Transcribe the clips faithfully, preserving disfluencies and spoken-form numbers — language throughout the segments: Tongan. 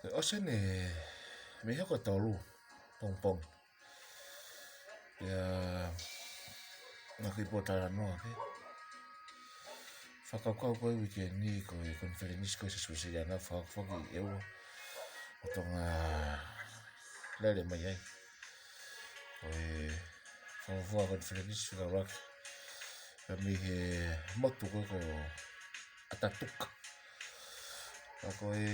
Te ʻosi eni, mei he houa ʻe tolu pongipongi. Pea, naʻa ku ʻi ai pē ʻo talanoa pē. Fakakaukau ko e uike ni ko e konifelenisi ko e Siasi Uēsiliana fakafokifā ʻi ʻEua ʻo Tonga lele mai ai. Ko e fakafofonga konifelenisi fika ʻuluaki. Pea mei he motu ko e ko Atatuka. Ka ko e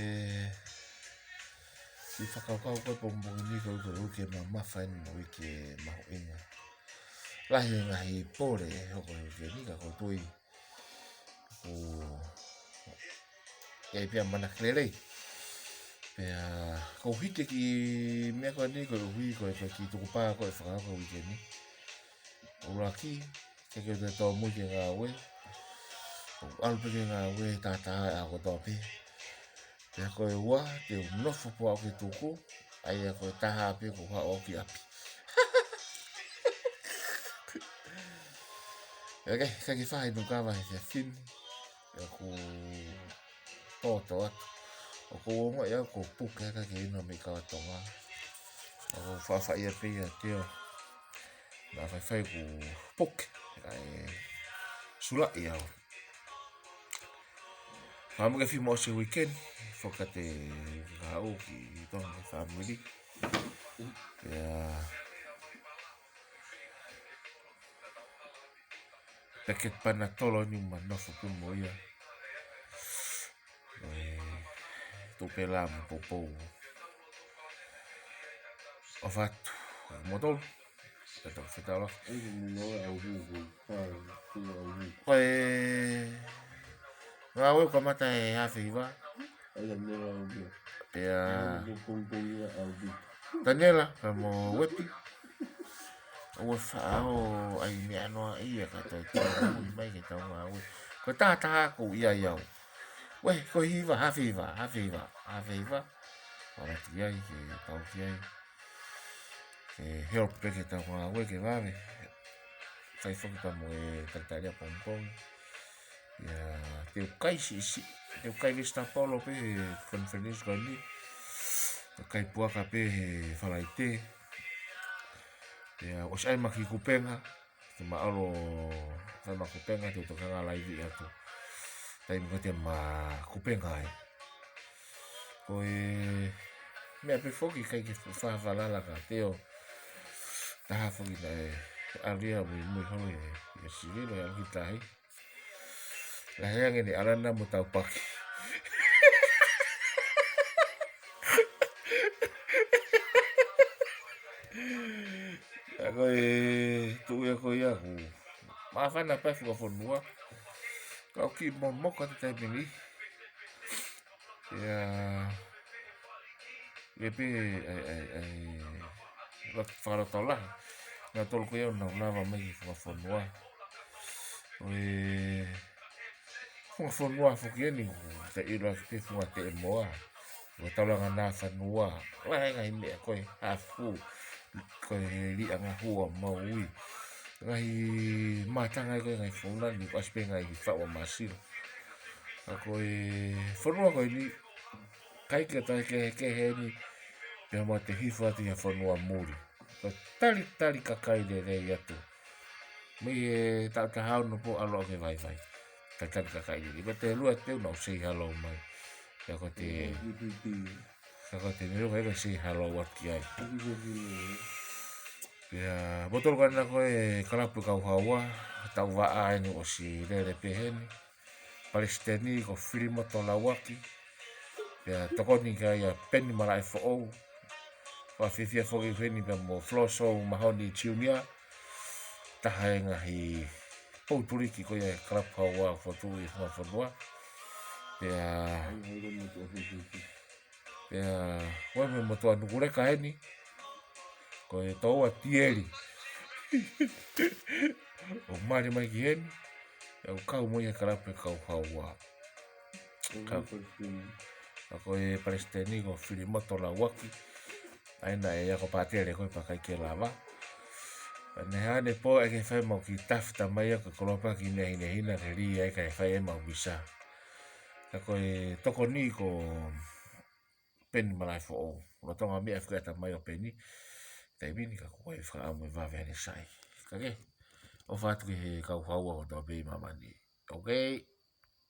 siʻi fakakaukau ko e pongipongi ni ko e uike mamafa eni mo e uike mahuʻinga. Lahi e ngaahi pole ʻe hoko he uike ni ka ko e tui ʻoku ʻi ai pē ʻa e ʻamanaki lelei. Pea ʻoku ou hiki ki he meʻa ko eni koeʻuhi ko e, ko e kiʻi tukupā ko e fakakaukau uike ni. ʻUluaki, ke ke te tōmui ke ngāue. ʻOku ʻalu pē ke ngāue he taha taha ʻa kotoa pē. Pea ko e ua, te u nofo pē au ke tuku, ʻa ia ko e taha pē ʻoku ou haʻu au ki ʻapi. ʻIkai, ʻikai ke fai nuka va he fiefin, ʻoku tōtō atu. ʻOku ou ongoʻi au ʻoku ou puke ʻikai ke inu meʻi kau Tonga. ʻOku ou faʻafaʻia pē ia Teo. Naʻa faifai ʻoku puke, ʻikai sulaʻi au. Fakamuka fimo ʻosi e uike ni, foki atu e kahaʻu ki Tonga he fāmili. Pea, peketi Panatolo ni ma nofo pē mo ia. ʻE, tuʻu pē lā mo poupou. ʻOfa atu, mo tolu. Ka tau fetaulaki. Ai, mo ʻalu au, ko e, ko e, ko e, ko e. Ko e ngāue ʻoku kamata he haafe hiva. Ai, mo ʻalu au. Pea. Ai, mo pongipongi au. Taniela, ka mo Wepi. ʻOua faʻa ō ai meʻa noa ia ka tau tau ui mai ke tau ngāue. Ko e taha taha ʻoku ʻi ai au. Uē, ko e hiva, haafe hiva, haafe hiva, haafe hiva. Wala ki ai, ke tau ki ai. Ke help pē ke tau ngāue ke vave. Fai foki pea mo e talitali ʻapongipongi. Ia, te u kai siʻisiʻi, te u kai vegetable pē he konifelenisi ko eni. Te u kai puaka pē he Falaite. Ia, ʻosi ʻai mai e kiʻi kupenga. Te ma ʻalu ʻo fai mai e kupenga, te u toki hanga ʻo laivi atu. Taimi ko ē te ma kupenga ai. Ko e meʻa pē foki ʻikai ke fa-, falala ka Teo. Taha foki naʻe ʻalu ia muimui holo ia, ia Sililo ia ki tahi. Lahi ange ʻene ʻalu na mo tau paki. ʻA ko e tuʻu ia ko ia ʻoku māfana pē funga fonua. Ka ʻoku kiʻi momoko atu taimi ni. Ia, ia pē, ai, ai, ai, la fakalotolahi. Naʻa tolu ko ia ʻoku nau lava mai ki funga fonua. ʻOi, funga fonua foki eni, te ʻilo ʻaki pē funga teʻemoa. Ko e taulanga nā fanua. Lahi e ngaahi meʻa ko e hafu. Ko e liʻa ngahua maui. Ngaahi mātanga ko e ngaahi fonua ni, ko e ʻasi pē ngaahi faʻu ʻa Masilo. Ka ko e fonua ko eni, ʻikai ke toe kehekehe eni, pea mo te hifo atu ia fonua muli. Ko e talitali kakai lelei atu. Mei he taʻu taha ono pē ʻalu ʻo ke vaivai. Talitali kakai lelei. Ko e te lua te u nau say hello mai. Pea ko e te, ka ko e te nelu kai ka say hello atu ki ai. Pea, mo tolu ka na ko e kalapu kau haua, tau vaʻa eni ʻosi lele pē heni. Palesiteni ko Filimoto Lauaki. Pea tokoni ki ai ʻa Peni Malaʻefoʻou. Fakafiefia foki heni pea mo Floso Mahoni Junior. Taha e ngaahi poutuliki ko ia e kalapu haua fotu ʻi funga fonua. Pea, pea, ʻoua me mo toa nukuleka heni. Ko e toa tieli. ʻO mali mai ki heni. ʻE u kau mo ia kalapu kau haua. Ka, ka ko e palesiteni ko Filimoto Lauaki. ʻA ia naʻe ako pātele ko e pakai ke lava. Ka ne hane pō ʻe ke fai mau kiʻi tafita mai ia ko e kolopa ki nehinehina ke lī ai kae fai ʻemau misa. Ka ko e tokoni ko Peni Malaefoʻou. Lolotonga meʻa fika ʻeta mai ʻo Peni, taimi ni ka ko e fakaʻamu e vave ʻene sai. Ka ke, ʻofa atu ki he kau haua kotoa pē ʻi māmani. Okay.